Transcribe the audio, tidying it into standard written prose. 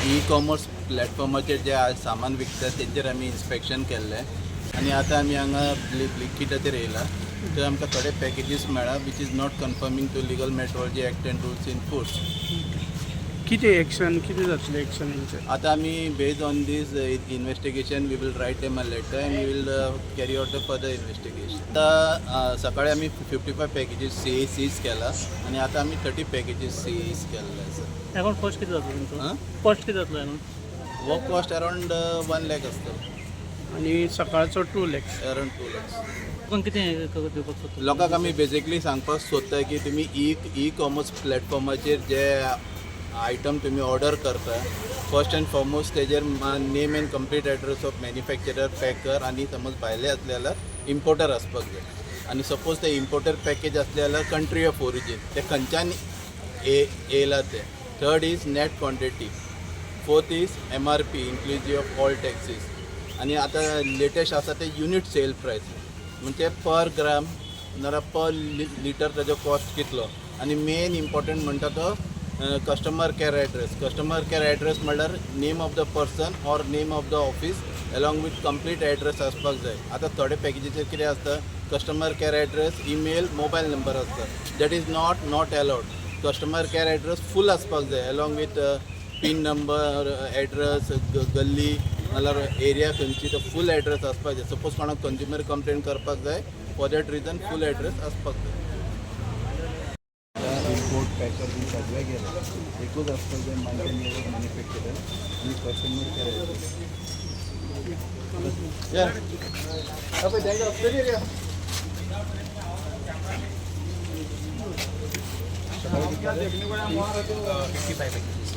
E commerce प्लॅटफॉर्माचेर जे आज सामान विकतात तेंचेर आमी इन्स्पेक्शन केल्लें आनी आतां आमी हांगा ब्लिंकिटाचेर येयला. थंय आमकां थोडे पॅकेजीस मेळ्ळा which is not conforming to legal metrology act and rules in force. कितें एक्शन, कितें जातलें एक्शन हेंचेर? आतां आमी based on this investigation we will write them a letter and we will carry out the further investigation. आतां सकाळी आमी 55 packages seize केला आनी आतां आमी 30 पॅकेजीस सीज केल्ले आसा. अकाउंट कॉस्ट किती जातलो तुमचो? हां? कॉस्ट किती जातलो अकाउंट? हो कॉस्ट अरावंड 1 लॅक आसतलो. आनी सकाळचो 2 लॅक्स. Around 2 lakhs. लोकांक कितें दिवपाक सोदता? लोकांक आमी बेजिकली सांगपाक सोदता की तुमी ई ई कॉमर्स प्लॅटफॉर्माचेर जे आयटम तुमी ऑर्डर करता, फर्स्ट अँड फॉरमोस्ट तेजेर name and complete address of manufacturer, packer आनी समज भायले आसले जाल्यार इम्पोर्टर आसपाक जाय. आनी सपोज ते इम्पोर्टर पॅकेज आसले जाल्यार कंट्री ऑफ ओरिजीन, ते खंयच्यान येयला ते. Third is net quantity, fourth is MRP inclusive of all taxes आनी आतां लेटेस्ट आसा ते युनीट सेल प्रायस, म्हणजे पर ग्राम नाल्यार पर लिटर ताजो कॉस्ट कितलो. आनी मेन इम्पॉर्टंट म्हणटा तो customer care address. Customer care address म्हणल्यार name of the person or name of the office along with complete address आसपाक जाय. आतां थोडे पॅकेजीचेर कितें आसता, customer care address, email, mobile number आसता. That is not allowed. Customer care address full आसपाक जाय along with pin number, address, गल्ली नाल्यार एरिया खंयची, तो फूल एड्रेस आसपाक जाय. सपोज कोणाक कंज्युमर कंप्लेन करपाक जाय, for that reason full address आसपाक जाय. इम्पोर्ट पॅकर बीन सगळे गेले, एकूच आसपाक जाय मानते मॅन्युफॅक्चरर आनी कस्टमर केअर एड्रेस. 55 packages.